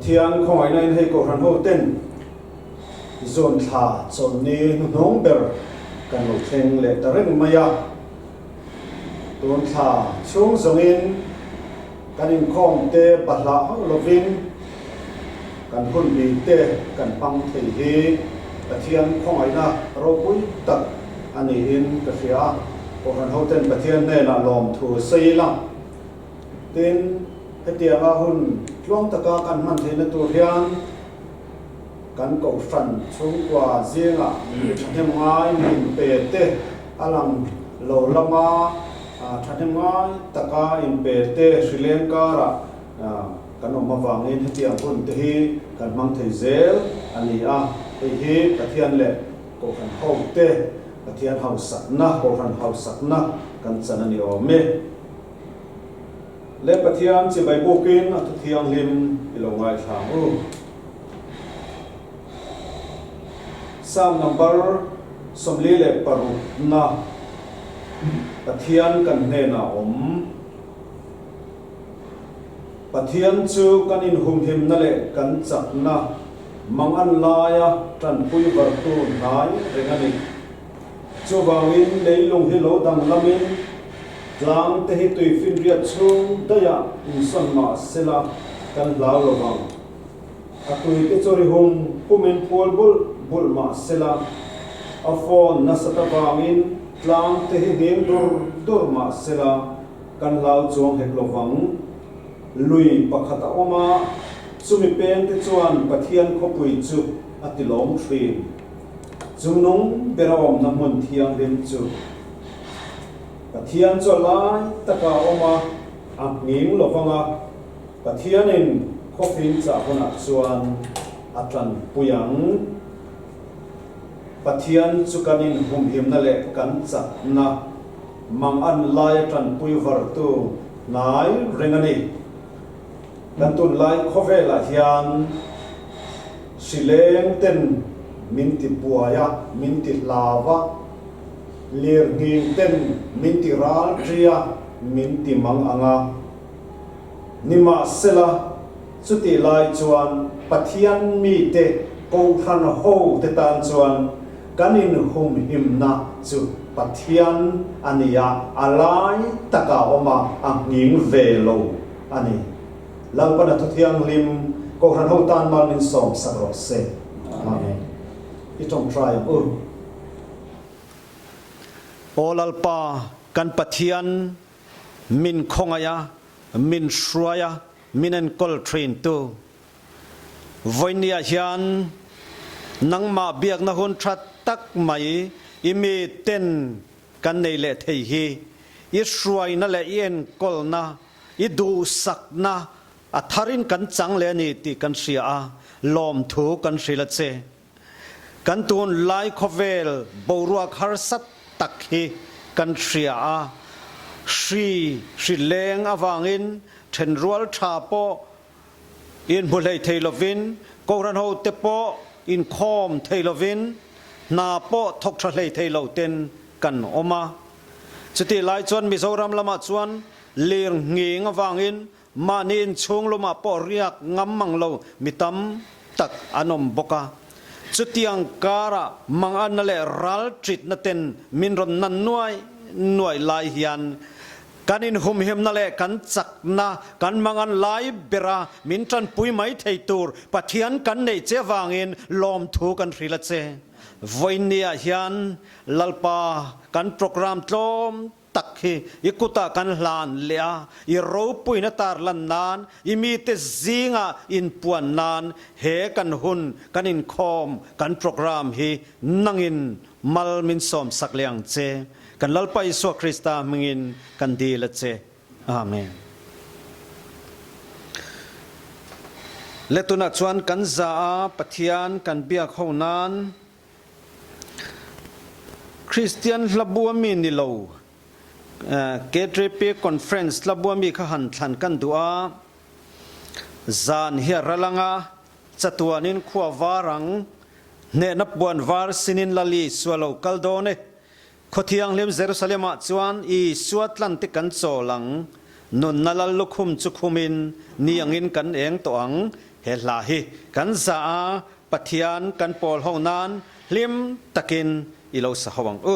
Pathian khawngaihna in hei Kohhran ho ten June thla chawlhni hnuhnawng ber kan lo thleng leh ta reng mai a. Tun thla chhung zawngin kan inkhawm te bahlah hauh lovin kan hun bik te kan hmang thei hi Pathian khawngaihna ropui tak a niin ka hria a. Kohhran hoten Pathian hnenah lawmthu sawi ila. Tin, hetianga hun tluang taka kan hman theihna tur hian kan Kohhran chhungkua zingah mi thahnem ngai min pe te a lang lo lama thahnem ngai taka inpe te hrileng karah kan awm avangin hetiang hun te hi kan hmang thei zel a ni a. Hei hi Pathian leh Kohhran ho te Pathian hausakna, Kohhran hausakna kan chan a ni awm e. Le Pathian chibai bukin a thu thianghlim i lo ngaithla ang u. Psalm number 46 na Pathian kan hnenah awm. Pathian chu kan inhumhimna leh kan chakna mangan laia tanpui vartu hnai reng a ni. Chuvangin leilung hi lo danglamin tlang te hi tuifinriat chhung daihah insawn mah sela kan hlau lo vang. A tui te chu ri hum humin phual bulh bulh mah sela a phone nasat avangin tlang te hi hnim dur dur mah sela kan hlau chuang hek lo vang. Lui pakhat a awm a, chumi peng te chuan Pathian khawpui chu a tilawm thin. Chungnung ber a awmna hmun thianghlim chu Pathian chu a lai taka a awm a, a nghing lo vang a, Pathianin khawfing chah hunah chuan a tanpui ang. Pathian chu kan inhumhimna leh kan chakna mangan laia tanpui vartu hnai reng a ni. Kan tunlai khawvelah hian hrileng ten min ti buai a, min ti hlau a, lirnghing ten min ti ral ṭi a, min ti mang ang a. Nimahsela, chutih lai chuan Pathian mite Kohhran ho te tan chuan kan inhumhimna chu Pathian a ni a, a lai taka awm a, a nghing ve lo a ni. Lalpana Thuthianghlim Kohhran ho tan mal min sawm sak rawh se. Amen. I tawngtai ang u. Aw Lalpa, kan Pathian, min khawngaih a, min hruai a, min enkawl thin tu. Vawinia hian nangmah biakna hun tha tak mai i mi ten kan nei leh thei hi i hruaina leh i enkawlna, i duhsakna a tharin kan chang leh a ni tih kan hria a, lawmthu kan hrilh a che. Kan tunlai khawvel boruak harsa tak hi kan hria a, hri hri leng avangin thenrual tha pawh inhmu hlei thei lovin, Kohhran hote pawh inkhawm thei lovin, hna pawh thawk tha hlei thei lo ten kan awm a. Chutih lai chuan Mizoram lamah chuan lir nghing avangin mahni inchhung lumah pawh riak ngam mang lo mi tam tak an awm bawk a. Chutiang karah manganna leh ral ṭitna ten min rawn nan nuai nuai lai hian kan inhumhimna leh kan chakna kan mangan lai bera min ṭanpui mai thei tur Pathian kan neih che avangin lawmthu kan hrilh a che. Vawiinniah hian Lalpa kan program tlawm tak hi i kutah kan hlan leh a, i ropuina tarlan nan, i mite zingah inpuan nan he kan hun kan inkhawm kan program hi nangin mal min sawmsak leh ang che. Kan Lalpa Isua Krista hmingin kan dil a che. Amen. Le tunah chuan kan za a Pathian kan biak ho nan Kristian hlabua mi ni lo KTP Conference hlabua mi kha han thlan kan duh a, zan hi a ral anga chatuanin khua var ang, hnehna puan var sinin Lali Isua lo kal dawn e. Khawthianghlim Jerusalem-ah chuan Isua tlante kan chawl ang, nunna lal lukhum chu khumin ni angin kan eng tawh ang. He hla hi kan za a, Pathian kan pawl ho nan hlim takin i lo sa ho ang u.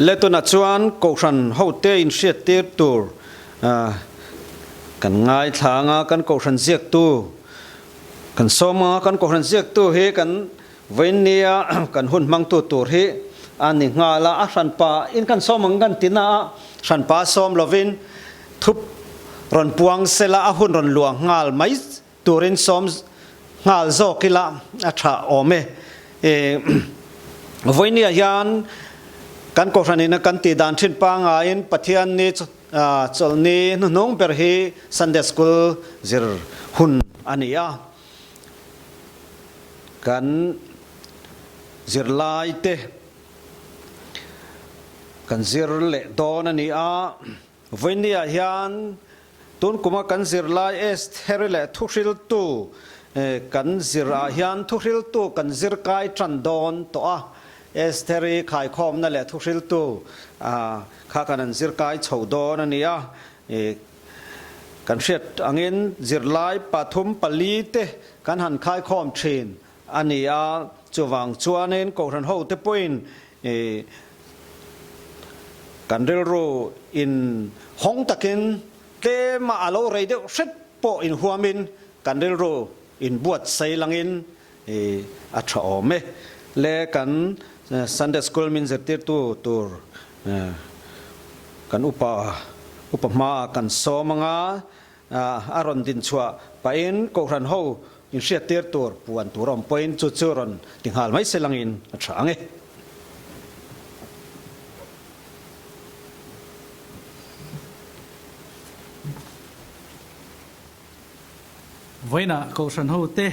Letona chuan Kohhran hote inhriattir tur kan ngaithla anga kan Kohhran ziaktu kan sawm anga kan Kohhran ziaktu hi kan Vawiinnia kan hun hmangtu tur hi a ni nghal a, a hranpa in kan sawm ang kan ti na a, hranpa sawm lovin thup rawn puang sela a hun rawn luah nghal mai turin sawm nghal zawk ila a tha awm e. Vawiinnia hian kan Kohhran ina kan tih dan thin pangaiin Pathian ni chawlhni hnuhnung ber hi Sunday School zir hun a ni a. Kan zirlaite kan zir leh dawn a ni a, vawinia hian tun kuma kan zirlai Estheri leh thuhriltu kan zir ah hian thuhriltu kan zir kai tan dawn tawh a, Estheri khaikhawmna leh thuhriltu kha kan an zir kai chho dawn a ni a. Kan hriat angin zirlai pathum pali te kan han khaikhawm thin a ni a, chuvang chuanin Kohhran hote pawhin kan rilru in hawng takin tlema a lo rei deuh hret pawh inhuamin kan rilru in buatsaih langin a tha awm e. Le kan Sunday School min zirtirtu tur Kan upa upa hmaah kan sawm anga, a rawn din chhuah pahin Kohhran ho inhriattir tur puan tur a awm pawhin chu chu rawn ti nghal mai se langin a tha ang e. Vawiinah Kohhran hote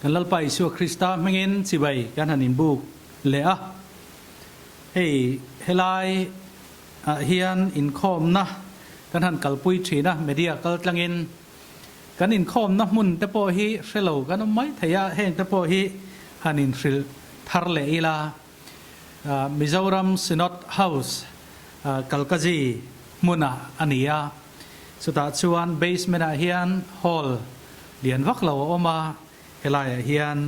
kan Lalpa Isua Krista hmingin chibai kan han inbuk. leh a. Hei helai ah hian inkhawmna kan han kalpui thin a, media kal tlangin kan inkhawmna hmun te pawh hi hre lo kan awm mai thei a, heng te pawh hi han inhrilh thar leh ila. Mizoram Synod House Kalkaji hmunah a ni a, chutah chuan basement ah hian hall lian vak lo a awm a, Helaiah hian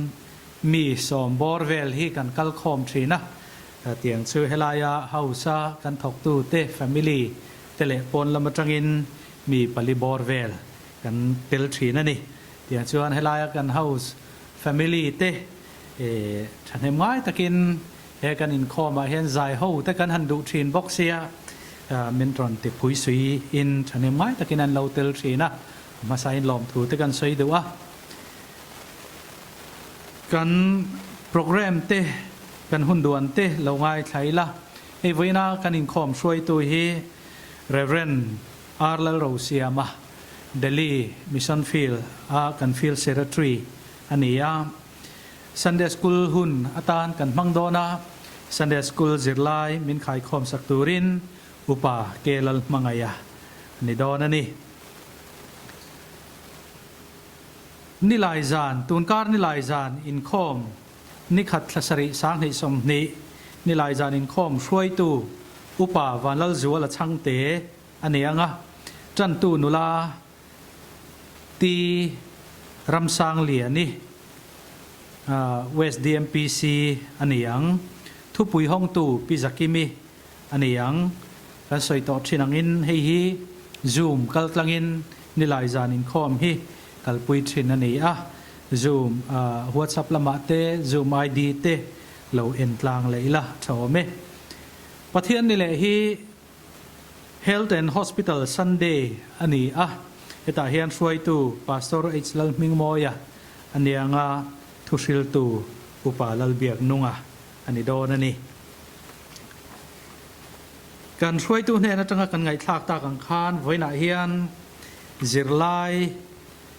mi sawm bawr vel hi kan kal khawm thin a, tiang chu helaia house a kan thawktu te family te leh pawn lam atangin mi pali bawr vel kan tel thin a ni. Tiang chuan helaia kan house family te thahnem ngai takin he kan inkhawmah hian zai ho te kan han duh thin bawk sia, min rawn ti phui sui in thahnem ngai takin an lo tel thin a, hmasain lawmthu te kan sawi duh a. Kan programme te, kan hun duan te lo ngaithla ila. Hei vawiina kan inkhawm hruaitu hi Rev. R. Lalrosiama, Delhi Mission Field a kan Field Secretary a ni a. Sunday School hun atan kan hmang dawn a, Sunday School zirlai min khaikhawm sak turin Upa K. Lalhmangaia a ni dawn a ni. Nilai zan, Tunkar nilai zan inkhawm nikhat thla sarih 20 20 nilai zan inkhawm hruaitu Upa Vanlalzuala Chhangte a ni ang a, tantu nula T. Ramsangliani, West DMPC a ni ang. Thupui hawngtu Pi Zakimi a ni ang. Kan sawi tawh thin angin hei hi Zoom kaltlangin nilai zan inkhawm hi kalpui thin a ni a. Zoom WhatsApp lamah te Zoom ID te lo en tlang leh ila tha awm e. Pathian ni leh hi Health and Hospital Sunday a ni a. Hetah hian hruaitu Pastor H Lalhmingmawia a ni anga thuhriltu Upa Lalbiaknunga a ni dawn a ni. Kan hruaitu hnen atanga kan ngaihthlak tak ang khan vawiinah hian zirlai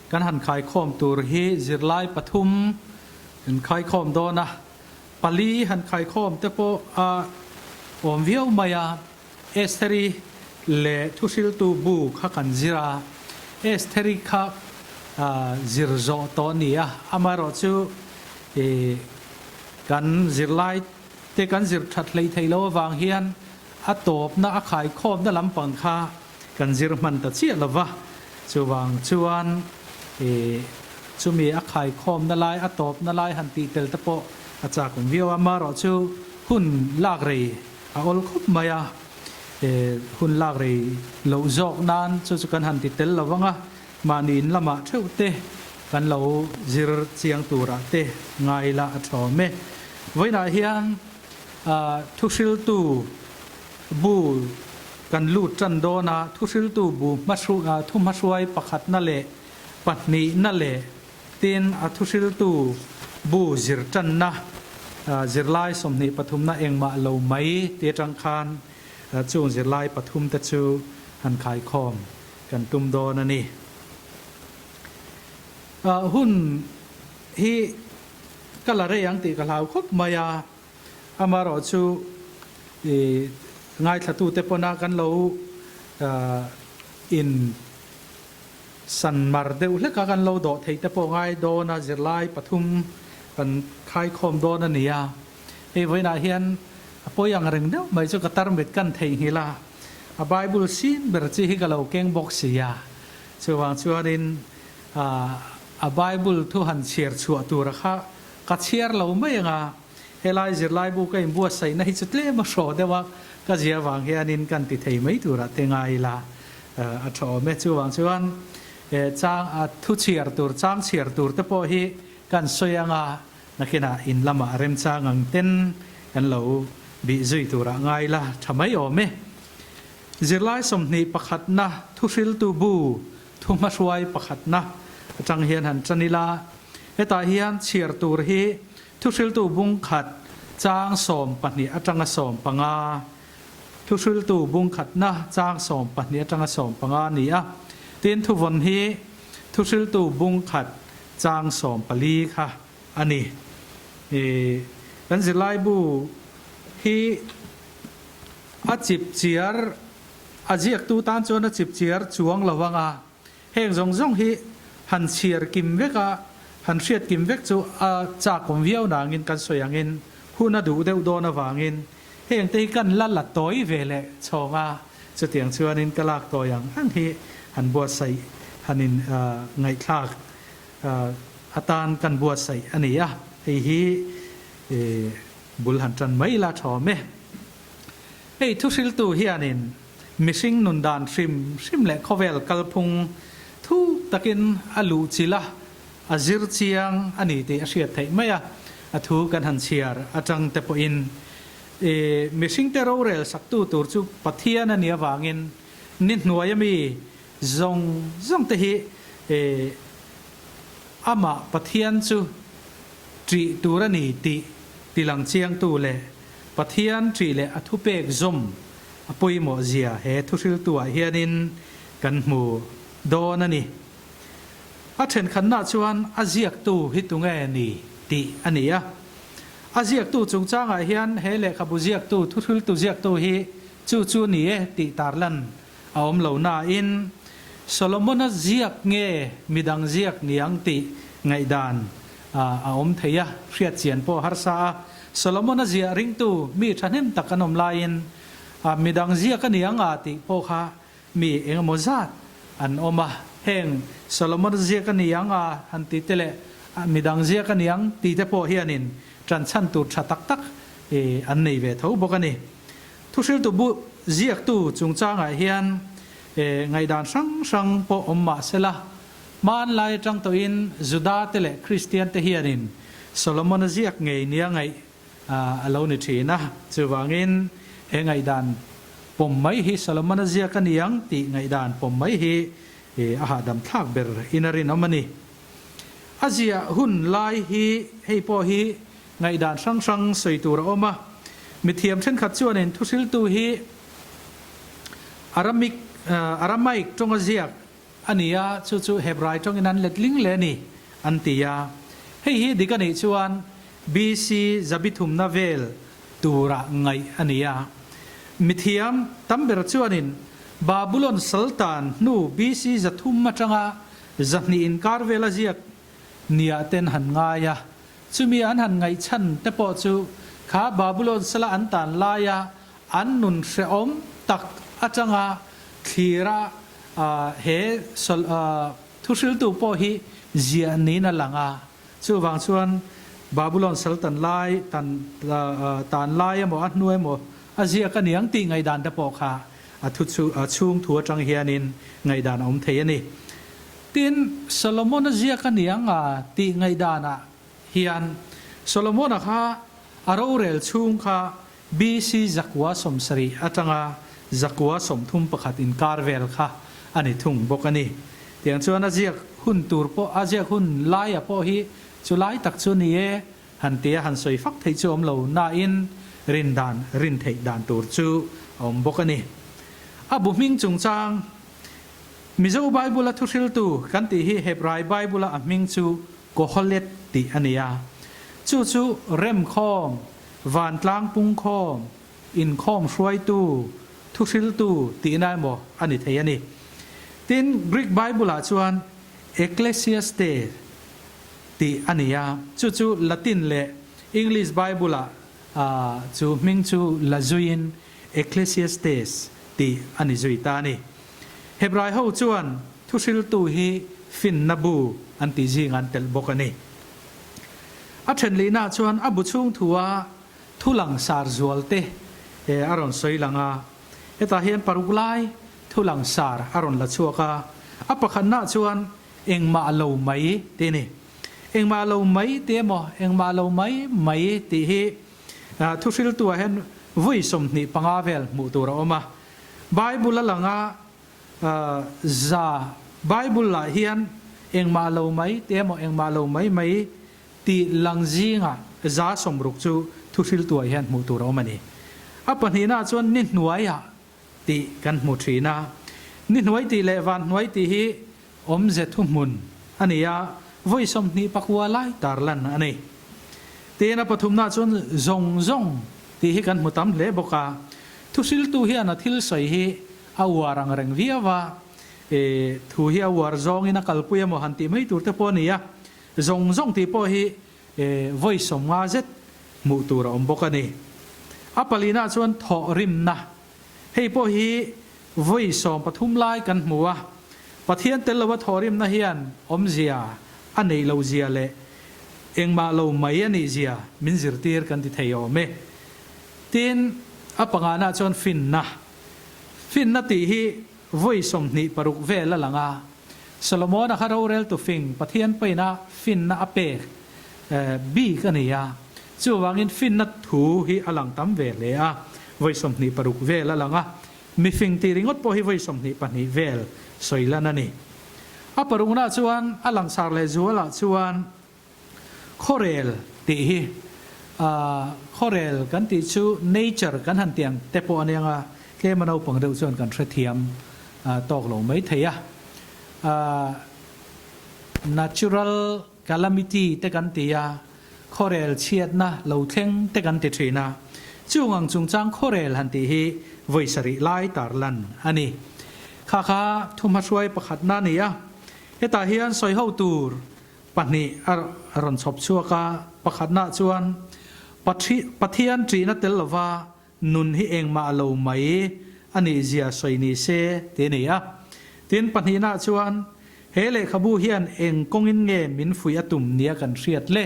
kan han khaikhawm tur hi zirlai pathum kan khaikhawm dawn a, pali han khaikhawm te pawh a awm viau mai a. Estheri leh thuhriltu bu kha kan zir a, Estheri kha zir zawh tawh a ni a, amaherawhchu kan zirlai te kan zir that hlei thei lo avang hian a tawpna a khaikhawmna lampang kha kan zir hman ta chiah lo va, chuvang chuan ih chumi a khaikhawmna lai a tawpna lai han tih tel te pawh a chak awm viau a, amaherawh chu hun lak rei a awl khawp mai a, ih hun lak rei loh zawk nan chu chu kan han ti tel lo vang a, mahni in lamah theuh te kan lo zir chiang turah te ngai ila a tha awm e. Vawiinah hian thuhriltu bu kan lut tan dawn a, thuhriltu bu thuhmahruai pakhatna leh pahnihna leh tin a thuhriltu bu zir tanna zirlai 20 pathumna engmah lo mai ti atang khan chung zirlai pathum te chu han khaikhawm kan tum dawn a ni. Hun hi ka la rei ang tih ka hlau khawp mai a, amaherawh chu i ngaithlatute pawna kan lo in san mar deuh hlek a, kan lo dawh theih te pawh ngai dawn a, zirlai pathum kan khaikhawm dawn a ni a. Hei vawiinah hian a pawi ang reng deuh mai chu ka tarmit kan theihnghilh a, a Bible sin ber chi hi ka lo keng bawk si a, chuvang chuanin A Bible thu han chhiar chhuah tura kha ka chhiar lo mai ang a, helai zirlaibu ka inbuatsaihna hi chu tlem a hraw deuh a, ka zia vang hianin kan ti thei mai turah te ngai ila a tha awm e. Chuvang chuan chang a thu chhiar tur, chang chhiar tur te pawh hi kan sawi ang a, nakinah in lamah remchang ang ten kan lo bih zui turah ngai ila tha mai awm e. Zirlai 20 pakhatna thuhriltu bu Thu hmahruai pakhatna atang hian han tan ila, hetah hian chhiar tur hi thuhriltu bung khat chang 12 atanga 15, thuhriltu bung khatna chang 12 atanga 15 a ni a, tin thuvawn hi thuhriltu bung khat chang 14 kha a ni. Kan zirlaibu hi a chipchiar, a ziaktu tan chuan a chipchiar chuang lo ang a, heng zawng zawng hi han chhiar kim vek a, han hriat kim vek chu a chak awm viau nangin kan sawi angin hun a duh deuh dawn avangin heng te hi kan la la tawi ve leh chhawng a, chutiang chuanin ka lak tawi ang ang hi han buatsaih han in ngaihthlak atan kan buatsaih a ni a, hei hi bul han tan mai ila thawm e. Hei thuhriltu hianin mihring nun dan hrim hrim leh khawvel kalphung thuk takin a luhchilh a, a zir chiang a ni tih a hriat theih mai a, a thu kan han chhiar atang te pawhin mihringte rorel saktu tur chu Pathian a nih avangin ni hnuaia mi zawng zawng te hi amah Pathian chu ṭih tur a ni tih tilang chiangtu leh Pathian ṭih leh a thupek zawm a pawimawh zia he thuhriltuah hianin kan hmu dawn a ni. A ṭhenkhatnah chuan a ziaktu hi tunge ni tih a ni a. A ziaktu chungchangah hian he lehkhabu ziaktu, thuhriltu ziaktu hi chu chu ni e tih tarlan a awm lo nain Solomona ziak nge midang ziak niang tih ngaihdan a awm thei a, hriatchian pawh a harsa a. Solomona ziah ringtu mi thahnem tak an awm laiin midang ziak a niang a tih pawh kha mi engemaw zat an awm a. Heng Solomona ziak a niang a han ti te leh midang ziak a niang ti te pawh hianin ṭanchhan tur ṭha tak tak an nei ve tho bawk a ni. Thuhriltu bu ziaktu chungchangah hian ngaihdan hrang hrang pawh awm mah sela, hmanlai atang tawhin Juda-te leh Kristian-te hianin Solomon-a ziak ngei nia ngaih a lo ni thin a. Chuvangin he ngaihdan pawm mai hi Solomon-a ziak a ni ang tih ngaihdan pawm mai hi a hahdam thlak ber in a rinawm a ni. A ziah hun lai hi hei pawh hi Ngaihdan hrang hrang sawi tur a awm a, mithiam thenkhat chuanin thuhriltu hi Aramic, Aramaic tawnga ziak a ni a, chu chu Hebrai tawngin an letling leh a ni an ti a. Hei hi dik a nih chuan BC zabithumna vel tura ngaih a ni a. Mithiam tam ber chuanin Babulon Sultan hnu BC 300 atanga 200 inkar vela ziak nia ten han ngai a. Chumi an han ngaihchhan te pawh chu kha Babulon sala an tan laia an nun hrehawm tak atanga thlira he thuhriltu pawh hi ziah niin a lang a. Chuvang chuan Babulon sal tan lai tan tan lai emaw a hnu emaw a ziak a niang tih ngaihdan te pawh kha a thu chhung thu atang hianin ngaihdan a awm thei a ni. Tin, Solomon-a ziak a ni ang a tih ngaihdanah hian Solomon-a kha a rorel chhung kha BC 970 atanga 931 inkar vel kha a ni thung bawk a ni. Tiang chuan a ziak hun tur pawh, a ziak hun laia pawh hi chu lai tak chu ni e han tia han sawi fak theih chu awm lo nain rin dan, rin theih dan tur chu a awm bawk a ni. A bu hming chungchang Mizo Bible-a thuhriltu kan tih hi Hebrai Bible-a a hming chu Kohelet tih a ni a. Chu chu remkhawm, vantlang pungkhawm, inkhawm hruaitu, thuhriltu tihna emaw a ni thei a ni. Tin, Greek Bible-ah chuan Ecclesiastes tih a ni a, chu chu Latin leh English Bible-ah chu hming chu la zuiin Ecclesiastes tih a ni zui ta a ni. Hebrai ho chuan thuhriltu hi finna bu an tih zing an telh bawk a ni. A then lihna chuan a bu chhung thua thu langsar zual te a rawn sawi lang a, hetah hian paruk lai thu langsar a rawn la chhuak a, a pakhatna chuan engmah lo mai tih a ni. Engmah lo mai tih emaw engmah lo mai mai tih hi thuhriltuah hian vui 25 vel hmuh tur a awm a. Bible a lang a, za Bible ah hian engmah lo mai tih emaw engmah lo mai mai tih lang zingah 60% chu thuhriltuah hian hmuh tur a awm a ni. A pahnihna chuan ni hnuaiah tih kan hmu thin a. Ni hnuai tih leh van hnuai tih hi awmze thuhmun a ni a, vawi 29 lai tarlan a ni. Tin, a pathumnaah chuan zawng zawng tih hi kan hmu tam hle bawk a. Thuhriltu hian a thil sawi hi a uar ang reng viau a, e, thu hi a uar zawngin a kalpui emaw han tih mai tur te pawh a ni a. Zawng zawng tih pawh hi, e, vawi 50 zet hmuh tur a awm bawk a ni. A palinah chuan thawhrimna. Hei pawh hi vawi 13 lai kan hmu a, Pathian tel lova thawhrimna hian awmzia a neih lo zia leh engmah lo mai a nih zia min zirtir kan ti thei awm e. Tin, a panganah chuan finna. Finna tih hi vawi 26 vel a lang a, Solomona kha roreltu fing Pathian paina finna a pek bik a ni a, chuvangin finna thu hi a lang tam ve hle a, vawi 26 vel a lang a, mifing tih ringawt pawh hi vawi 22 vel sawi lan a ni. A parukna chuan a langsar leh zualah chuan Khawrel tih hi khawrel kan tih chu nature kan han tih ang te pawh a nia nga, tlema naupang deuh chuan kan hrethiam tawk lo mai thei a. Natural calamity te kan ti a, khawrel chhiatna lo thleng te kan ti thin a. Chung ang chungchang khawrel han tih hi vawi sarih lai tarlan a ni. Kha kha thuhmahruai pakhatna a ni a, hetah hian sawi ho tur Pahnih a rawn chhawp chhuak a, pakhatnaah chuan Pathian ṭihna tel lova nun hi engmah lo mai a nih zia sawi ni se ti a ni a. Tin, pahnihnaah chuan he lehkhabu hian eng kawngin nge min fuih a tum nia kan hriat le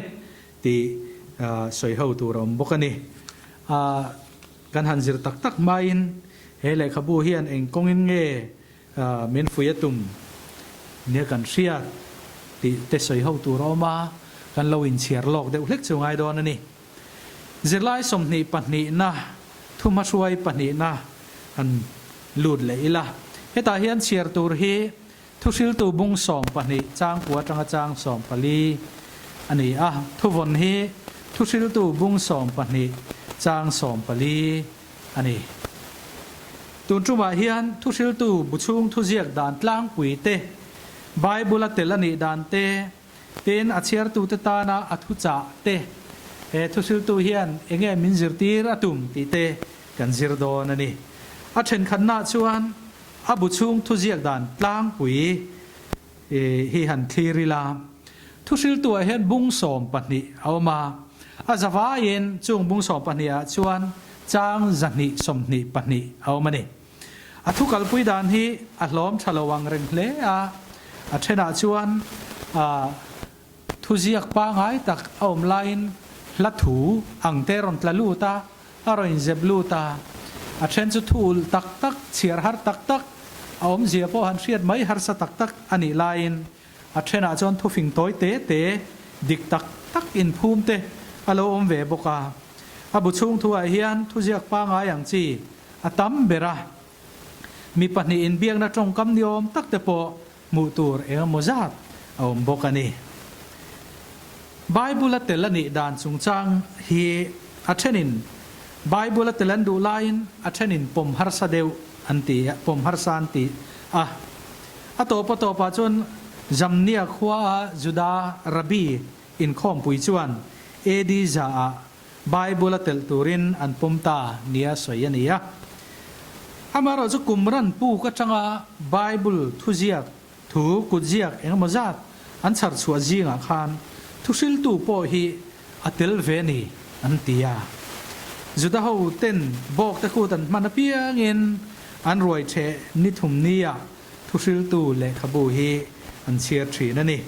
tih sawi ho tur a awm bawk a ni. Kan han zir tak tak hmain he lehkhabu hian eng kawngin nge Min fuih a tum nia kan hriat tih te sawi ho tur a awm a, kan lo inchhiar lawk deuh hlek chu ngai dawn a ni. Zirlai 22na, thuhmahruai pahnihna han lut leh ila. Hetah hian chhiar tur hi thuhriltu bung 12 chang kua atanga chang 14 a ni a, thuvawn hi thuhriltu bung 12 chang 14 a ni. Tun tumah hian thuhriltu bu chhung thuziak dan tlangpui te, Bible-a tel a nih dan te, tin a chhiartute tana a thuchah te, he thuhriltu hian enge min zirtir a tum tih te kan zir dawn a ni. A thenkhatnaah chuan a bu chhung thuziak dan tlangpui hi han thlir ila, thuhriltuah hian bung 12 a awm a, a zavaiin chung bung 12 ah chuan chang 122 a awm a ni. A thu kalpui dan hi a hlawm tha lo ang reng hle a, a thenah chuan thuziak pangai tak a awm laiin hla thu ang te rawn tla lut a, A rawn inzep lut a, a then chu thu ulh tak tak, chhiar har tak tak, a awmzia pawh han hriat mai harsa tak tak a nih laiin a thenah chuan thufing tawi te te, dik tak tak inphum te a lo awm ve bawk a. A bu chhung thuah hian thuziak pangai ang chi a tam ber a, mi pahnih inbiakna tawngkam ni awm tak te pawh hmuh tur eng emaw zat a awm bawk a ni. Bible-a tel a nih dan chungchang hi a thenin Bible-a tel an duh laiin a thenin pawm harsa deuh an ti a, pawm harsa an ti a. A tawp a tawpah chuan Jamnia khuaa Juda Rabbi inkhawmpui chuan AD 100-ah Bible-a telh turin an pawm ta nia sawi a ni a. Amaherawh chu kum ran puk atanga Bible thuziak, thu kutziak engemaw zat an chhar chhuah zingah khan thuhriltu pawh hi a tel ve ni an ti a. Juda ho ten bawk te kut an hman apiangin an ruai theh ni thum nia thuhriltu lehkhabu hi an chhiar thin a ni.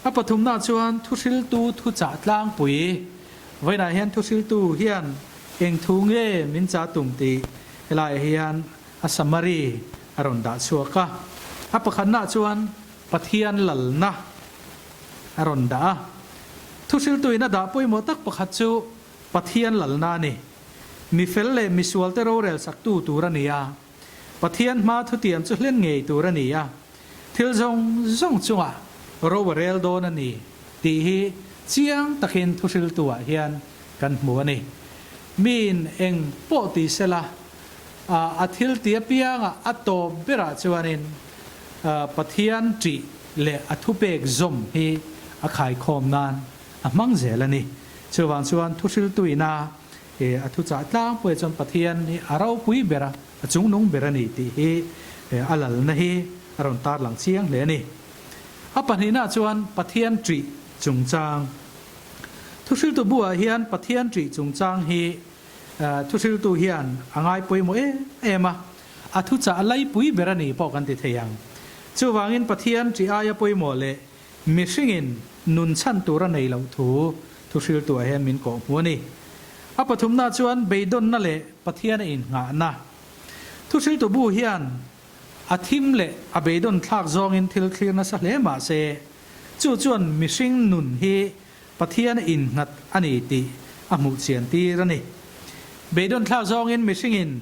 A pathumna chuan thuhriltu thuchah tlangpui. Vawiinah hian thuhriltu hian eng thu nge min chah tum tih helaiah hian a summary a rawn dah chhuak a. A pakhatna chuan Pathian lalna a rawn dah a. Thuhriltuin a dah pawimawh tak pakhat chu Pathian lalna a ni. Mi fel leh misualte rorel saktu tur a ni a. Pathian hma thutiam chu hlen ngei tur a ni a, thil zawng zawng chungah ro a rel dawn a ni tih hi chiang takin thuhriltu-ah hian kan hmu a ni. Miin eng pawh ti sela, a thil ti apiangah a tawp berah chuanin Pathian ṭih leh a thupek zawm hi a khaikhawm nan. a hmang zel a ni. Chuvang chuan thuhriltuina a thuchah tlangpuiah chuan Pathian hi a ropui ber a, a chungnung ber a ni tih hi a lalna hi a rawn tarlang chiang hle a ni. A pahnihnaah chuan Pathian ṭih chungchang. Thuhriltu buah hian Pathian ṭih chungchang hi Thuhriltu hian a ngai pawimawh em em a, a thuchah a laipui ber a ni pawh kan ti thei ang. Chuvangin Pathian ṭih aia pawimawh leh mihringin nun chhan tur a nei loh thu Thuhriltuah hian min kawh hmu a ni. A pathumna chuan beidawnna leh Pathian a innghahna. Thuhriltu bu hian a thim leh a beidawn thlak zawngin thil thlir nasa hle mah se, chu chuan mihring nun hi Pathian a innghat a ni tih a hmuh chian tir a ni. Beidawn thlak zawngin mihringin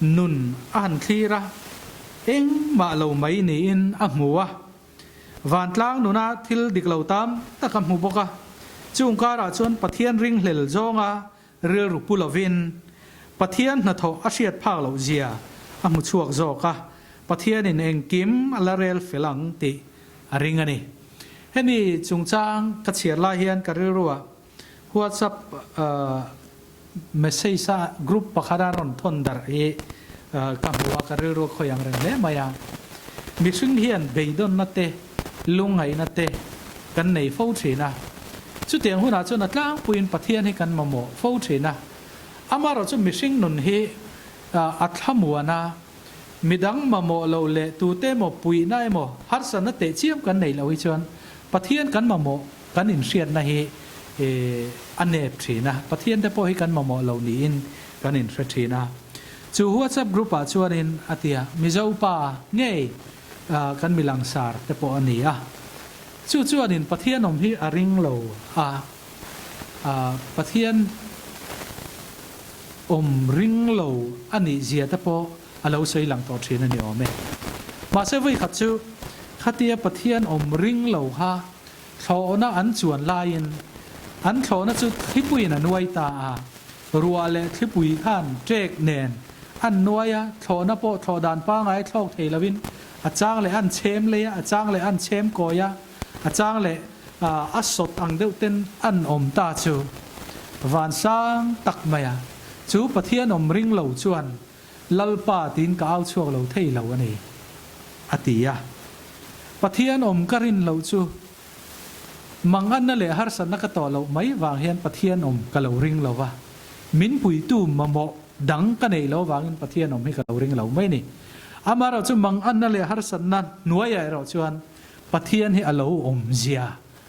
nun a han thlir a, engmah lo mai niin a hmu a. Vantlang nuna thil dik lo tam tak a hmu bawk a. Chung karah chuan Pathian ringhlel zawnga rilru pu lovin Pathian hnathawh a hriat phak loh zia a hmu chhuak zawk a, Pathianin engkim a la rel fel ang tih a ring a ni. Hemi chungchang ka chhiar lai hian ka rilruah WhatsApp message a group pakhat a rawn thawn darh hi ka hmu a, ka rilru a khawi ang reng hle mai a. Mihring hian beidawnna te, lungngaihna te kan nei fo thin a. Chutiang hunah chuan a tlangpuiin Pathian hi kan mamawh fo thin a. Amaherawhchu mihring nun hi a thlamuan a, Midang mamawh loh leh tute emaw puihna emaw harsatna teh chiam kan neih loh hi chuan Pathian kan mamawh kan inhriatna hi a nep thin a, Pathian te pawh hi kan mamawh lo niin kan inhre thin a. Chu WhatsApp group ah chuanin a tia Mizo pa ngei kan mi langsar te pawh a ni a. Chu chuanin Pathian awm hi a ring lo a, Pathian awm ring lo a nih zia te pawh a lo sawi lang tawh thin a ni awm e. Mahse vawikhat chu khatia Pathian awm ring lo kha thlawhna an chuan laiin an thlawhna chu thlipuiin a nuai ta a, ruah leh thlipui khan ṭek nen an nuai a, thlawhna pawh thlawh dan pangai thlawk thei lovin a chang leh an chhem lei a, a chang leh an chhem kawi a, a chang leh a sawt ang deuh ten an awm ta chu vansang tak mai a, chu Pathian awm ring lo chuan Lalpa tiin ka au chhuak lo thei lo a ni, a ti a. Pathian awm ka rin loh chu manganna leh harsatna ka tawh loh mai vang hian Pathian awm ka lo ring lo va, min puitu mamawh dang ka neih loh vangin Pathian awm hi ka lo ring lo mai a ni. Amaherawhchu manganna leh harsatna hnuaiah erawh chuan Pathian hi a lo awmzia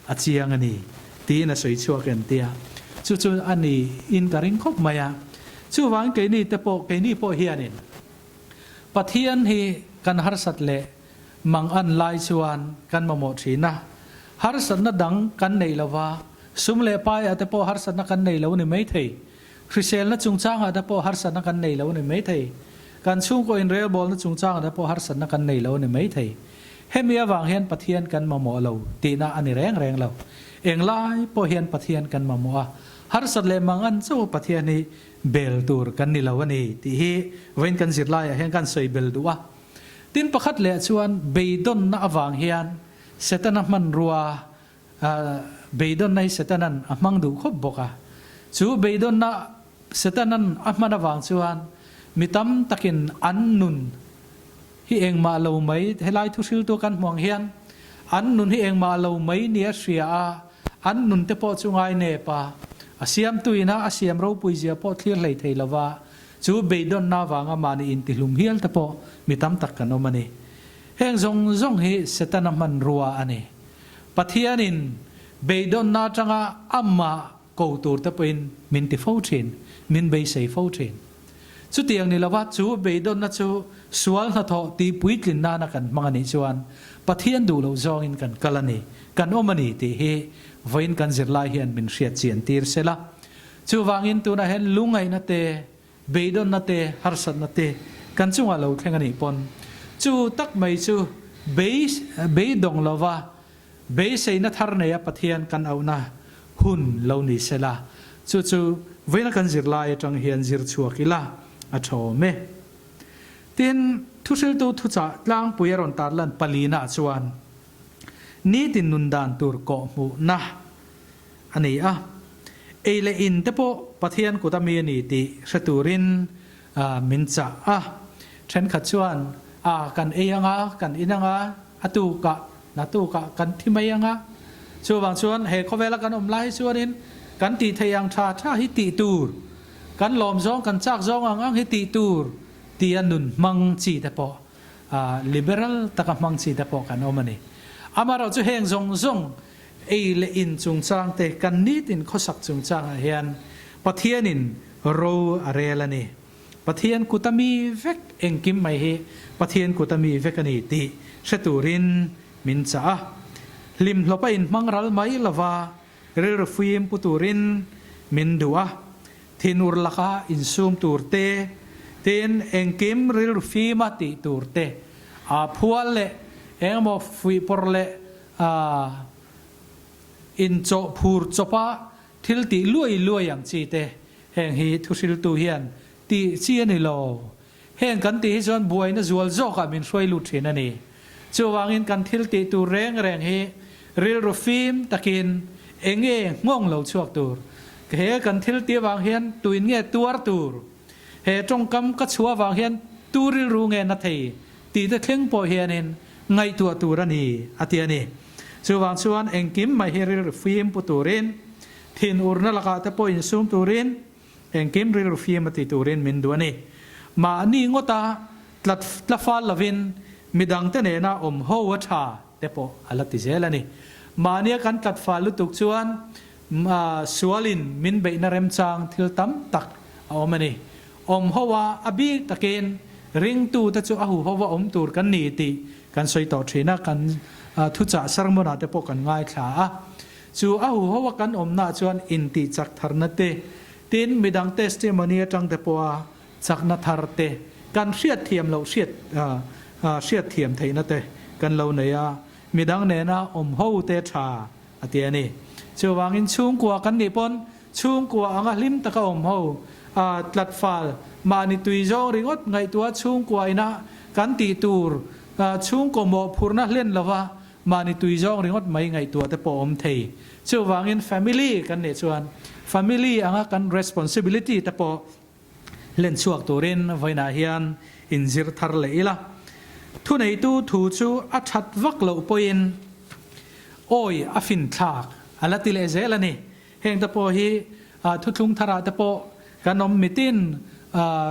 a chiang a ni tiin a sawi chhuak en tia. Chu chu a ni in ka ring khawp mai a. Chuvangin keini te pawh, keini pawh hianin Pathian hi kan harsat leh mangan lai chuan kan mamawh thin a. Harsatna dang kan neih lova, sum leh paiah te pawh harsatna kan nei lo ni mai thei. Hriselna chungchangah te pawh harsatna kan nei lo a ni mai thei. Kan chhungkaw inrelbawlna chungchangah te pawh harsatna kan nei lo a ni mai thei. Hemi avang hian Pathian kan mamawh lo tihna a ni reng reng lo. Englai pawh hian Pathian kan mamawh a, harsat leh mangan chauh Pathian hi bel tur kan ni lo a ni tih hi vawiin kan zirlaiah hian kan sawi bel duh a. Tin pakhat leh chuan beidawnna avang hian Setana hmanrua Beidawnna hi Setanan a hmang duh khawp bawk a. Chu beidawnna Setanan a hman avang chuan mi tam takin an nun hi engmah lo mai, helai thuhriltu kan hmuh ang hian an nun hi engmah lo mai nia hria a, an nun te pawh chu ngai nep a, a siamtuina a siam ropui zia pawh thlir hlei thei lova, chu beidawnna avanga mahni intihlum hial te pawh mi tam tak kan awm a ni. Heng zawng zawng hi Setana hmanrua a ni. Pathianin beidawnna atanga amah ko tur te pawhin min ti fo thin, min beisei fo thin. Chutiang ni lova chu beidawnna chu sual hnathawh tih puitlin nana kan hmang a nih chuan Pathian duh loh zawngin kan kal a ni, kan awm a ni tih hi vawiin kan zirlai hian min hriat chian tir sela. Chuvangin tunah hian lungngaihna te, Beidawnna te, harsatna te kan chungah lo thleng a nih pawn chu tak mai chu bei beidawng lova beiseina thar neia Pathian kan auhna hun lo ni sela, chu chu vawiina kan zirlai atang hian zir chhuak ila a tha awm e. Tin, thuhriltu thuchah tlangpui a rawn tarlan palina chuan nitin nun dan tur kawhhmuhna. a ni a. Ei leh in te pawh Pathian kut ami a ni tih hre turin min chah a. Thenkhat chuan, A, kan ei anga, kan in anga, a tukah, natukah kan thi mai anga. Chuvang chuan he khawvela kan awm lai hi chuanin kan tih theih ang tha tha hi tih tur, kan lawm zawng, kan chak zawng ang ang hi tih tur tia nun hmang chi te pawh liberal taka hmang chi te pawh kan awm a ni. Amaherawh chu heng zawng zawng ei leh in chungchang te kan nitin khawsak chungchangah hian Pathianin ro a rel a ni. Pathian kut a mi vek engkim mai hi Pathian kut a mi vek a ni tih hre turin min chah a. Hlimhlawp a inhmang ral mai lova rilru fim pu turin min duh a. Thinur laka insum tur te, tin engkim rilru fima tih tur te, aa phual leh engemaw fuihpawrh leh aa inchawh phur chawpa thil tih luai luai ang chi te, heng hi thuhriltu hian tih chi a ni lo. Heng kan tih hi chuan buaina zual zawkah min hruai lut thin a ni. Chuvangin kan thil tih tur reng reng hi rilru fim takin eng nge nghawng lo chhuak tur? He kan thil tih avang hian tuin nge tuar tur? He tawngkam ka chhuah avang hian tu rilru nge na thei tih te thleng pawh hianin ngaihtuah tur a ni, a ti a ni. Chuvang chuan engkim mai hi rilru fim pu turin, thinurna lakah te pawh insum turin, Engkim rilru fim a ti turin min duh a ni. Mahni ngawta tlat tla fal lovin midangte nena awm ho a tha te pawh a la ti zel a ni. Mahnia kan tlat fal lutuk chuan sualin min beihna remchang thil tam tak a awm a ni. Awm ho a a bik takin ringtute chu a huhova awm tur kan ni tih kan sawi tawh thin a, kan thuchah sermon-ah te pawh kan ngaithla a. Chu a huho a kan awmna chuan intih chak tharna te, tin midang testimony atang te pawha chakna thar te, kan hriatthiam loh hriat hriatthiam theihna te kan lo nei a, midang nena awm ho te tha a ti a ni. Chuvangin chhungkua kan nih pawn chhungkua anga hlim taka awm ho a tlatfal mahni tui zawng ringawt ngaihtuah chhungkua ina kan tih tur chhungkaw mawhphurhna hlen lova Mahni tui zawng ringawt mai ngaihtuah te pawh awm thei. Chuvangin family kan nih chuan family anga kan responsibility te pawh hlen chhuak turin vawiinah hian inzir thar leh ila. Thuneitu thu chu a that vak loh pawhin awi a fin thlak a la ti leh zel a ni. Heng te pawh hi thuthlung tharah te pawh kan awm mitin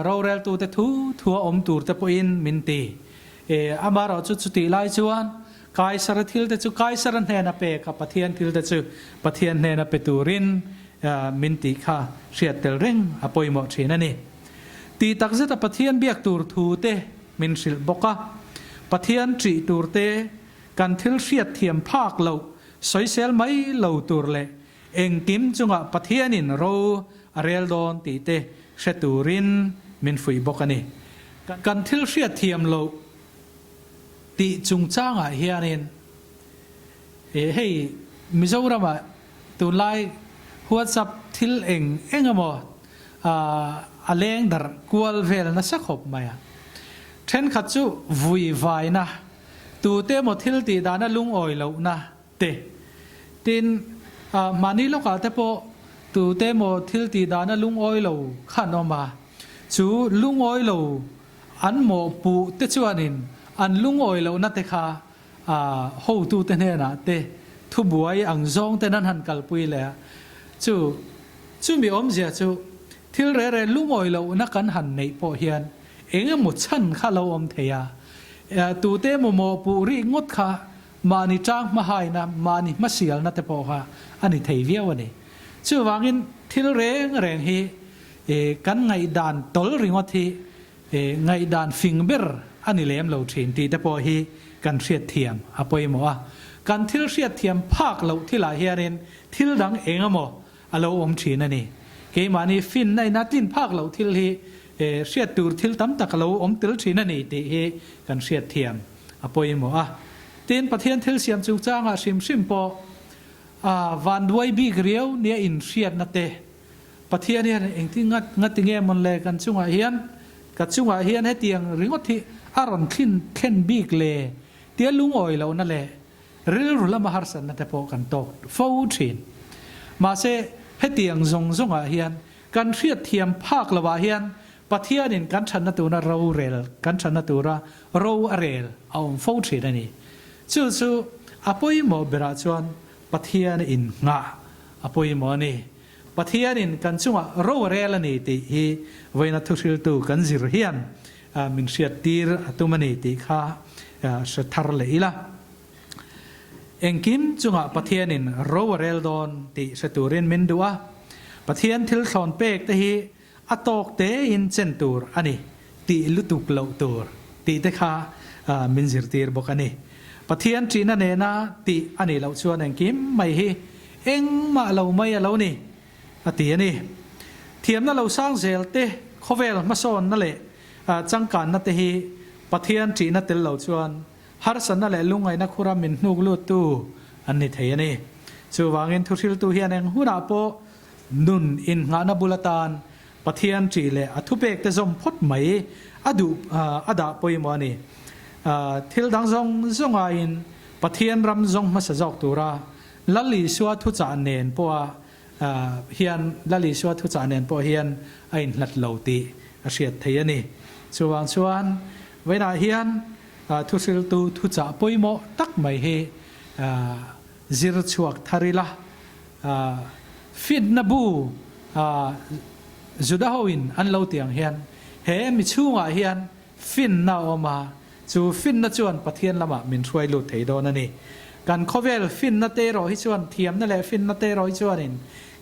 roreltute thu thua awm tur te pawhin min ti. Amaherawh chu chutih lai chuan Kaisara thil te chu Kaisara hnena pek a, Pathian thil te chu Pathian hnena pe turin min tih kha hriat tel reng a pawimawh thin a ni. Tih takzeta Pathian biak tur thu te min hrilh bawk a, Pathian ṭih tur te, kan thil hriat thiam phak loh sawisel mai lo tur leh engkim chungah Pathianin ro a rel dawn tih te hre turin min fuih bawk a ni. Kan thil hriat thiam loh tih chungchangah hianin hei Mizoramah tunlai WhatsApp thil eng eng emaw a leng darh kual vel nasa khawp mai a. Thenkhat chu vui vaina, tute emaw thil tih dana lungawi lohna te. Tin, mahni lawkah te pawh tute emaw thil tih dana lungawi lo kha an awm a, chu lungawi lo an mawhpuh te chuanin an lungawi lohna te kha hotute hnenah te thubuai ang zawng ten an han kalpui leh a. Chu chumi awmzia chu thil reh reh lungawi lohna kan han neih pawh hian eng emaw chhan kha lo awm thei a, tute emaw mawhpuh rih ngawt kha Mahni tang hmahaina, mahni hmasialna te pawh kha a ni thei viau a ni. Chuvangin thil reng reng hi kan ngaihdan tawl ringawt hi ngaihdan fing ber a ni lem lo thin tih te pawh hi kan hriatthiam a pawimawh a. Kan thil hriatthiam phak loh thilah hianin thil dang eng emaw a lo awm thin a ni. Keimahni finna in a tlin phak loh thil hi hriat tur thil tam tak a lo awm tel thin a ni tih hi kan hriatthiam a pawimawh a. Tin, Pathian thil siam chungchangah hrim hrim pawh vanduai bik riau nia inhriatna te, Pathian hian engtin ngat ngati nge mawn le kan chungah hian, ka chungah hian hetiang ringawt hi a rawn thlin thlen bik le tia lungawi lohna leh rilru lama harsatna te pawh kan tawk fo thin. Mahse, hetiang zawng zawngah hian kan hriatthiam phak lovah hian Pathianin kan thatna tuna rorel, kan thatna tura ro a rel a awm fo thin a ni. Chu chu a pawimawh berah chuan Pathian innghah a pawimawh a ni. Pathianin kan chungah ro a rel a ni tih hi vawiina thuhriltu kan zir hian min hriattir a tum a ni tih kha hre thar leh ila. Engkim chungah Pathianin ro a rel dawn tih hre turin min duh a, Pathian thil thlawn pek te hi a tawk tein chen tur a ni tih lutuk loh tur tih te kha min zirtir bawk a ni. Pathian ṭihna nena tih a nih loh chuan engkim mai hi engmah lo mai a lo ni a ti a ni. Thiamna lo sang zel te, khawvel hmasawnna leh changkanna te hi Pathian ṭihna tel lo chuan Harsatna leh lungngaihna khura min hnuk luttu an ni thei a ni. Chuvangin thuhriltu hian eng hunah pawh nun innghahna bul atan Pathian ṭih leh a thupekte zawm phawt mai a duh a dah pawimawh a ni. Thil dang zawng zawng aiin Pathian ram zawng hmasa zawk tura Lal Isua thuchah nen pawha hian Lal Isua thuchah nen pawh hian a inhlat lo tih a hriat thei a ni. Chuvang chuan vawiinah hian Thuhriltu thuchah pawimawh tak mai hi zir chhuak thar ila, Fitna bu Juda hoin an lo tih ang hian he mi chhungah hian finna a awm a, chu finna chuan Pathian lamah min hruai lut thei dawn a ni. Kan khawvel finna te erawh hi chuan thiamna leh finna te erawh hi chuanin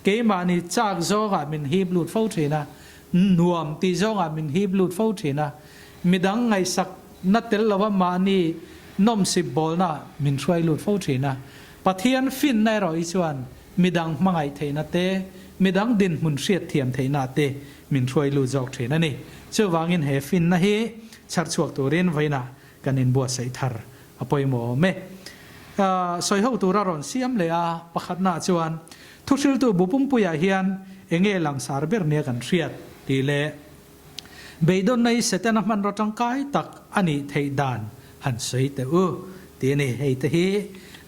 keimahni chak zawngah min hip lut fo thin a, nuam tih zawngah min hip lut fo thin a, Midang ngaihsak na tel lova mahni nawmsip bawlna min hruai lut fo thin a. Pathian finna erawh hi chuan midang hmangaih theihna te, midang dinhmun hriat thiam theihna te min hruai lut zawk thin a ni. Chuvangin he finna hi chhar chhuak turin vawiinah kan inbuatsaih thar a pawimawh awm e. Sawiho tura rawn siam leh a, pakhatnaah chuan thuhriltu bu pumpuiah hian enge langsar ber nia kan hriat tih leh, Beidawnna hi Setana hmanraw tangkai tak a nih theih dan han sawi teh u tih a ni. Hei te hi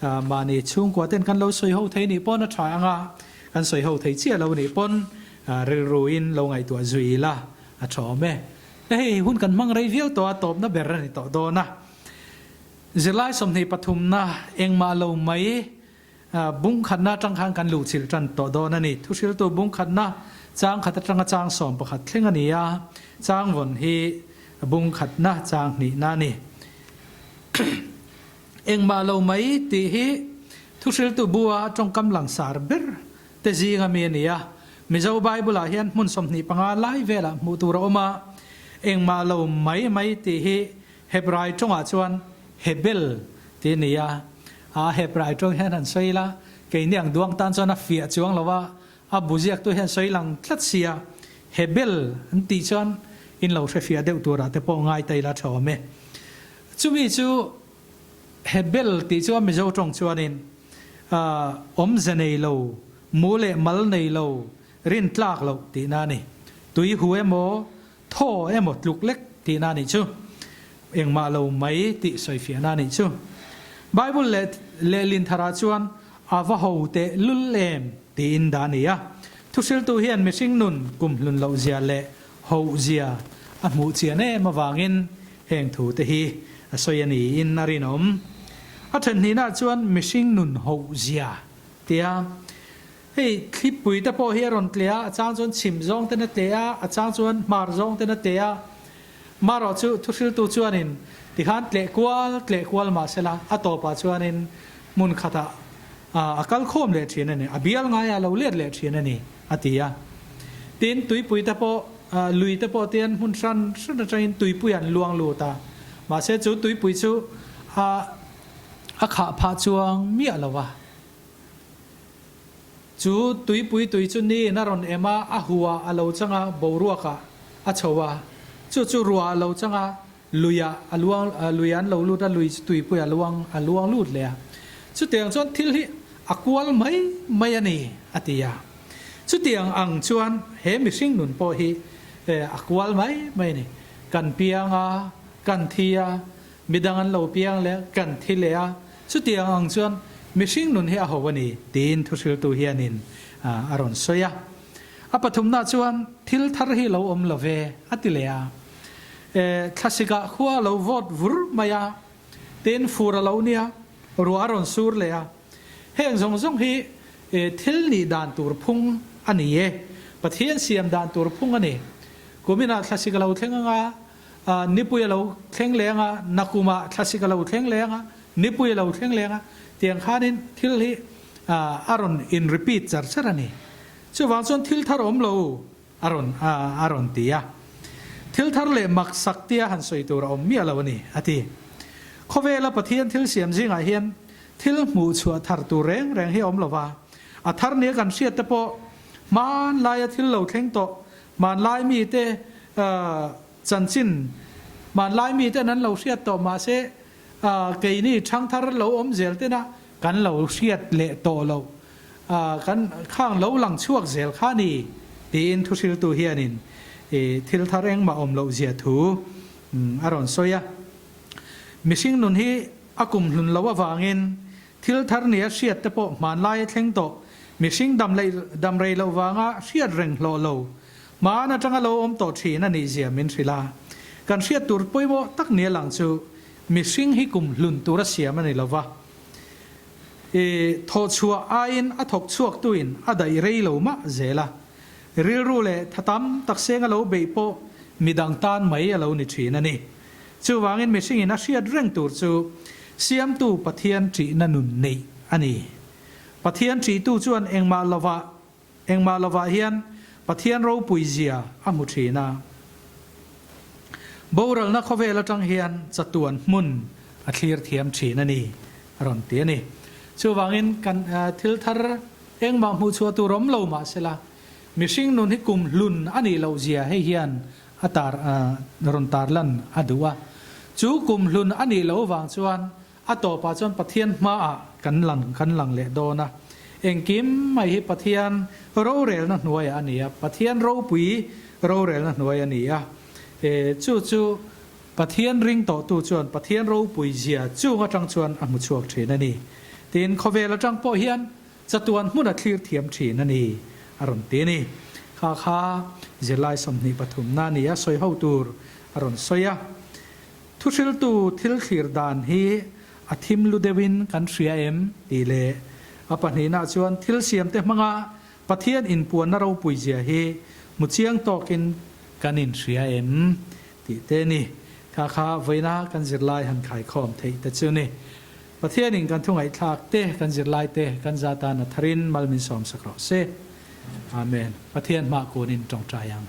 mahni chhungkua ten kan lo sawi ho thei nih pawn a tha ang a, kan sawi ho thei chiah lo nih pawn rilruin lo ngaihtuah zui ila a tha awm e. Hei hun kan hmang rei viau tawh a, tawpna ber a ni tawh dawn a. Zirlai 20 pathumna engmah lo mai Bung khatna atang khan kan luhchilh tan tawh dawn a ni. Thuhriltu bung khatna chang khat atanga chang 11 thleng a ni a, chang vawn hi bung khatna chang hnihna a ni. Engmah lo mai tih hi thuhriltu bua tawngkam langsar ber te zinga mi a ni a. Mizo Bible-ah hian hmun 25 lai velah hmuh tur a awm a. Engmah lo mai mai tih hi Hebrai tawngah chuan Hebel tih a ni a. A Hebrai tawng hian han sawi ila, keini ang duang tan chuan a fiah chuang lo a, a bu ziaktu hian sawi lang tlat sia, Hebel an tih chuan in lo hre fiah deuh turah te pawh ngai ta ila tha awm e. Chumi chu Hebel tih chu a Mizo tawng chuanin awmze nei lo, mu leh mal nei lo, rin tlak loh tihna a ni. Tui hu emaw, Thaw emaw tluk lek tihna a nih chu. Engmah lo mai tih sawifiahna a nih chu. Bible leh lehlin tharah chuan a va ho teh lul em tiin dah a ni a. Thuhriltu hian mihring nun kum hlun loh zia leh hoh zia a hmuh chian em avangin heng thu te hi a sawi a niin a rinawm. A then hnihnaah chuan mihring nun hoh zia tia Hei thlipui te pawh hi a rawn tle a, a chang chuan chhim zawng ten a tle a, a chang chuan hmar zawng ten a tle a. Marawh chu thuhriltu chuanin tikhan tleh kual tleh kual mah sela a tawpah chuanin hmun khatah a kal khawm leh thin a ni, a bial ngaia a lo let leh thin a ni a ti a. Tin, tuipui te pawh lui te pawh tian hmun hran hran atangin tuipui an luang lut a, mahse chu tuipui chu a a khah phah chuang miah lo va. Chu tuipui tui chu niin a rawn em a, a hua a lo chang a, boruakah a chho a. Chu chu ruah a lo chang a, luiah a luang, lui an lo lut a, lui chu tuipui a luang, a luang lut leh a. Chutiang chuan thil hi a kual mai mai a ni, a ti a. Chutiang ang chuan he mihring nun pawh hi a kual mai mai a ni. Kan piang a, kan thi a, Midang an lo piang leh kan thi leh a, chutiang ang chuan mihring nun hi a ho a ni, tiin thuhriltu hianin a rawn sawi a. A pathumna chuan thil thar hi lo awm lo ve a ti leh a. Thlasikah khua a lo vawt vur mai a, tin fur a lo nia, ruah a rawn sur leh a. Heng zawng zawng hi thil nih dan tur phung a ni e, Pathian siam dan tur phung a ni. Kuminah thlasik a lo thleng anga, nipui a lo thleng leh anga, nakumah thlasik a lo thleng leh anga, nipui a lo thleng leh anga, tiang khanin thil hi a rawn in repeat char char a ni. Chuvang chuan thil thar awm lo a rawn a rawn ti a. Thil thar leh mak sak tia han sawi tur a awm miah lo a ni, a ti. Khawvela Pathian thil siam zingah hian thil hmuh chhuah thar tur reng reng hi a awm lo va, a thar nia kan hriat te pawh hmanlaia thil lo thleng tawh, hmanlai mite chanchin, hmanlai miten an lo hriat tawh mahse keini thangthar lo awm zel tena kan lo hriat leh tawh loh kan khang lo lang chhuak zel kha a ni tiin thuhriltu hianin thil thar engmah awm loh zia thu a rawn sawi a. Mihring nun hi a kum hlun loh avangin thil thar nia hriat te pawh hmanlai a thleng tawh. Mihring dam leh dam rei loh vanga hriat reng hlawh lo hman atanga lo awm tawh thin a nih zia min hrilh a. Kan hriat tur pawimawh tak nia lang chu mihring hi kum hlun tura siam a ni lova. I thawhchhuah aiin a thawk chhuaktuin a daih rei lo mah zel a, rilru leh tha tam tak seng a lo beih pawh midang tan mai a lo ni thin a ni. Chuvangin mihringin a hriat reng tur chu Siamtu Pathian ṭihna nun neih a ni. Pathian ṭihtu chuan engmah lovah Engmah lovah hian Pathian ropui zia a hmu thin a. Boralna khawvel atang hian chatuan hmun a thlir thiam thin a ni, a rawn ti a ni. Chuvangin kan thil thar engmah hmuh chhuah tur awm lo mah sela, mihring nun hi kum hlun a nih loh zia hei hian a tar rawn tarlan a duh a. Chu kum hlun a nih loh avang chuan A tawpah chuan Pathian hmaah kan lang kan lang leh dawn a. Engkim mai hi Pathian rorelna hnuaiah a ni a, Pathian ropui rorelna hnuai a ni a. E, chu chu Pathian ring tawhtu chuan Pathian ropui zia chung atang chuan a hmu chhuak thin a ni. Tin, khawvel atang pawh hian chatuan hmun a thlir thiam thin a ni, a rawn ti a ni. Kha kha zirlai 23 na a ni a, sawi ho tur a rawn sawi a. Thuhriltu thil thlir dan hi a thim lu deuhin kan hria em? tih leh a pahnihna chuan thil siamte hmanga Pathian inpuanna ropui zia hi hmu chiang tawkin kan inhria em? tih te a ni. Kha kha vawiina kan zirlai han khaikhawm theih te chu ni. Pathianin kan thu ngaihthlak te, kan zirlai te kan za tan a tharin mal min sawmsak rawh se. Amen. Pathian hmah kunin tawngtai ang.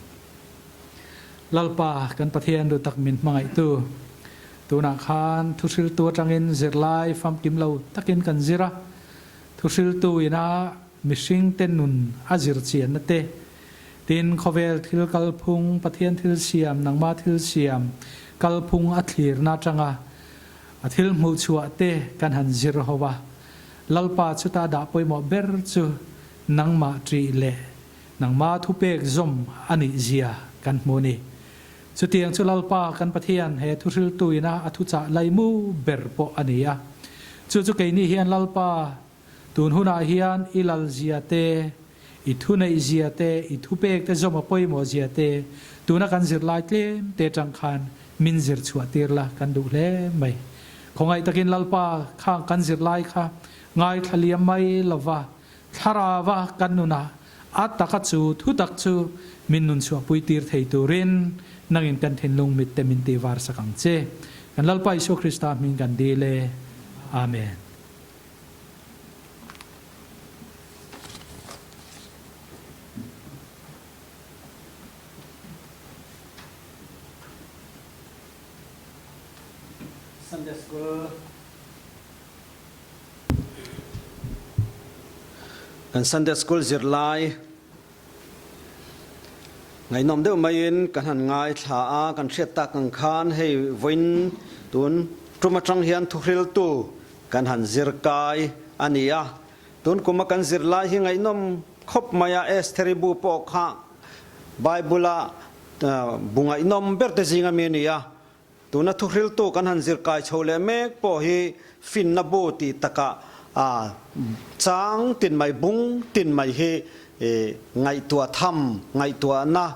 Lalpa, kan Pathian duh tak min hmangaihtu, tunah khan thuhriltu atangin zirlai famkim lo takin kan zir a, thuhriltu ina mihringte nun a zir chianna te, tin khawvel thil kalphung, Pathian thil siam, nangma thil siam kalphung a thlirna atanga a thil hmuhchhuah te kan han zir ho a. Lalpa chuta dah pawimawh ber chu nangmah ṭih leh Nangma thupek zawm a nih zia kan hmu a ni. Chutiang chu Lalpa kan Pathian he thuhriltu ina a thuchah laimu ber pawh a ni a. Chu chu keini hian Lalpa, tun hunah hian i lal zia te, i thuneih zia te, i thupek te zawm a pawimawh zia te tuna kan zirlai tlem te atang khan min zir chhuah tir la kan duh hle mai. Khawngaih takin Lalpa khang kan zirlai kha ngaithla liam mai lova Thlarauva kan nunah a taka chu thutak chu min nun chhuahpui tir thei turin nangin kan thinlung mitte min tih var sak ang che. Kan Lalpa Isua Krista hming kan dil e. Amen. Sunday School. Kan Sunday School zirlai ngaihnawm deuh maiin kan han ngaithla a, kan hriat tak ang khan hei vawiin tun tum atang hian thuhriltu kan han zir kai a ni a. Tun kuma kan zirlai hi ngaihnawm khawp mai a, Estheri bu pawh kha Bible-a bu ngaihnawm ber te zinga mi a ni a. Tuna thuhriltu kan han zir kai chho leh mek pawh hi finna bu tih takah chang tin mai, bung tin mai hi Ngaihtuah tham, ngaihtuahna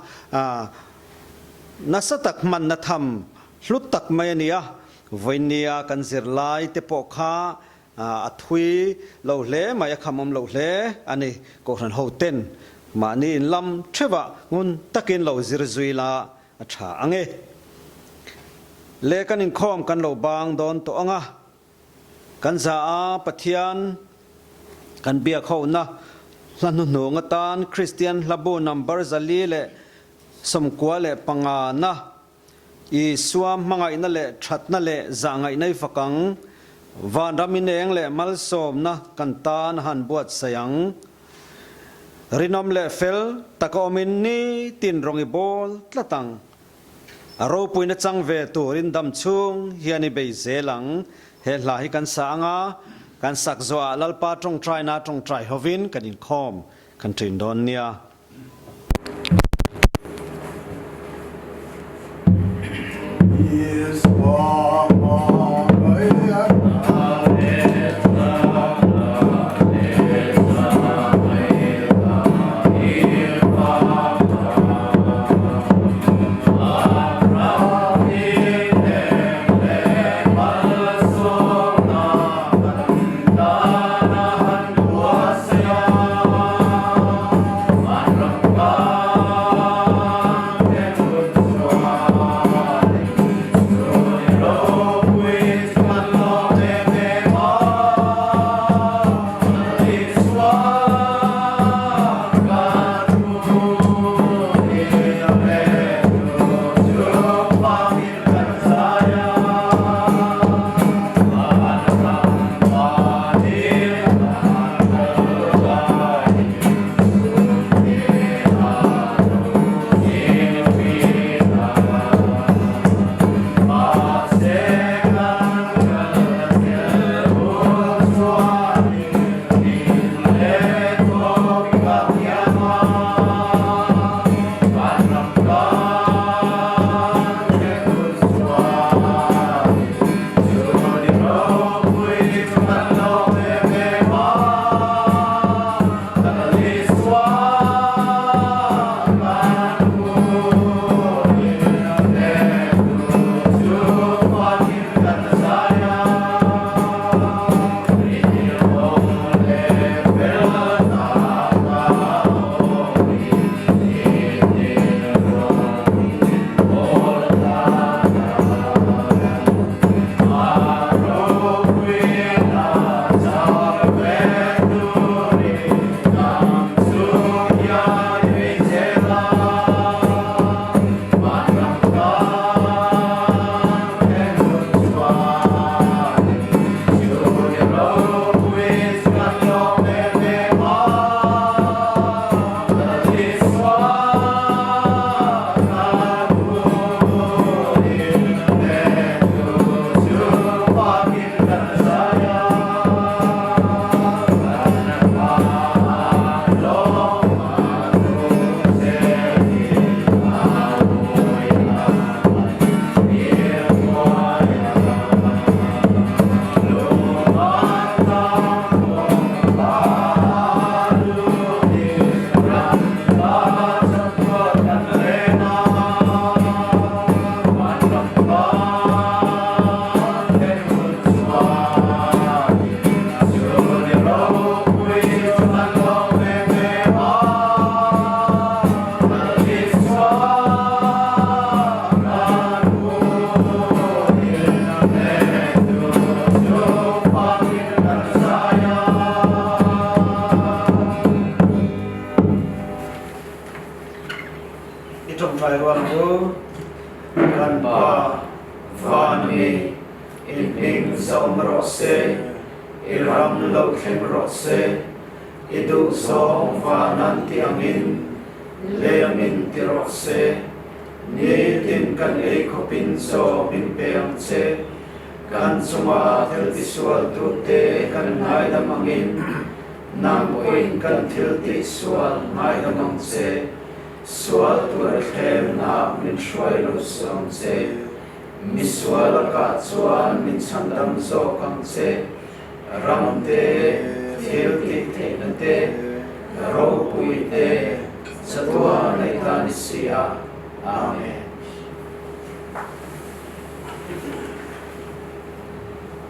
nasa tak hmanna tham hlut tak mai a ni a. Vawinia kan zirlai te pawh kha a thui lo hle mai, a khamawm lo hle a ni. Kohhran ho ten mahni in lam theuhah ngun takin lo zir zui la a tha ang e. Le kan inkhawm kan lo bang dawn tawh ang a. Kan za a Pathian kan biak hohna hla hnuhnung atan Kristian hlabu number 495 na Isua hmangaihna leh thatna leh zahngaihna i fak ang, vanram ineng leh malsawmna kan tan a han buatsaih ang. Rinawm leh fel taka awmin nitin rawng i bawl tlat ang. A ropuina chang ve turin dam chhung hian i bei zel ang. He hla hi kan sa ang a, kan sak zawhah Lalpa tawngtaina tawngtai hovin kan inkhawm kan ṭin dawn nia. I tawngtai ruang chu kan Pa van mi i hming zawm rawh se, i ram lo thleng rawh se, i duhzawng van an ti angin lengin ti rawh se, nitin kan ei khawpin chaw min pe ang che, kan chunga thil tisualtute kan ngaidam angin Nang pawhin kan thil tih sual ngaidam ang che, sual tura thlemna min hruai lo suh ang che, mi sual a kah chuan min chhandam zawk ang che, ram te, thil tih theihna te, Ropui te, chatuan leh ta ni si a. Amen.